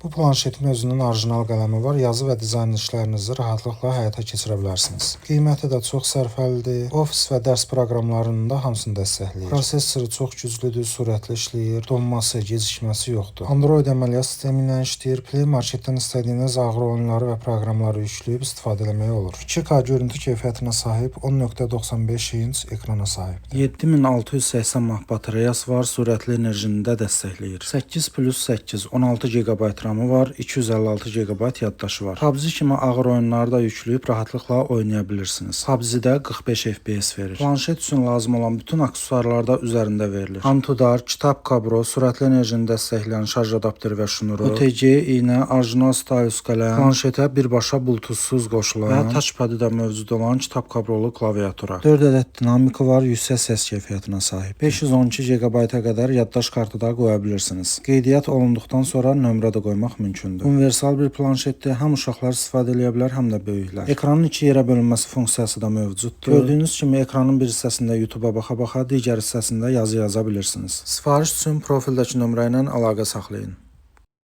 Bu planşetin özünün orijinal qələmi var. Yazı və dizayn işlərinizi rahatlıqla həyata keçirə bilərsiniz. Qiyməti də çox sərfəlidir. Ofis və dərs proqramlarının da hamısını dəstəkləyir. Prosessoru çox güclüdür, sürətli işləyir, donması, gecikməsi yoxdur. Android əməliyyat sistemi ilə işləyir. Play Market-dən istədiyiniz ağır oyunları və proqramları yükləyib istifadə eləmək olur. 2K görüntü keyfiyyətinə sahib 10.95 inç ekrana sahibdir. 7680 mAh batareyası var, sürətli enerjini də dəstəkləyir. 8 plus 8, 16 GB RAM-ı var, 256 GB yaddaşı var. PUBG kimi ağır oyunları da yükləyib rahatlıqla oynaya bilirsiniz. PUBG-də 45 FPS verir. Planşet üçün lazım olan bütün aksesuarlar da üzərində verilir. Antudar, kitab kabro, sürətli enerjini dəstəkləyən şarj adapteri və şnuru, OTG iynə, orijinal stylus qələm, planşetə birbaşa Bluetooth-suz qoşulan və touchpad-ı da mövcud olan kitab kabrolu klaviatura. 4 ədəd dinamiki var, yüksək səs keyfiyyətinə sahib. 512 GB-a qədər yaddaş kartı da qoya bilirsiniz. Qeydiyyat olunduqdan sonra nömrə də qoymaq mümkündür. Universal bir planşetdir. Həm uşaqlar istifadə eləyə bilər, həm də böyüklər. Ekranın iki yerə bölünməsi funksiyası da mövcuddur. Gördüyünüz kimi ekranın bir hissəsində YouTube-a baxa-baxa, digər hissəsində yazı yaza bilirsiniz. Sifariş üçün profildəki nömrə ilə əlaqə saxlayın.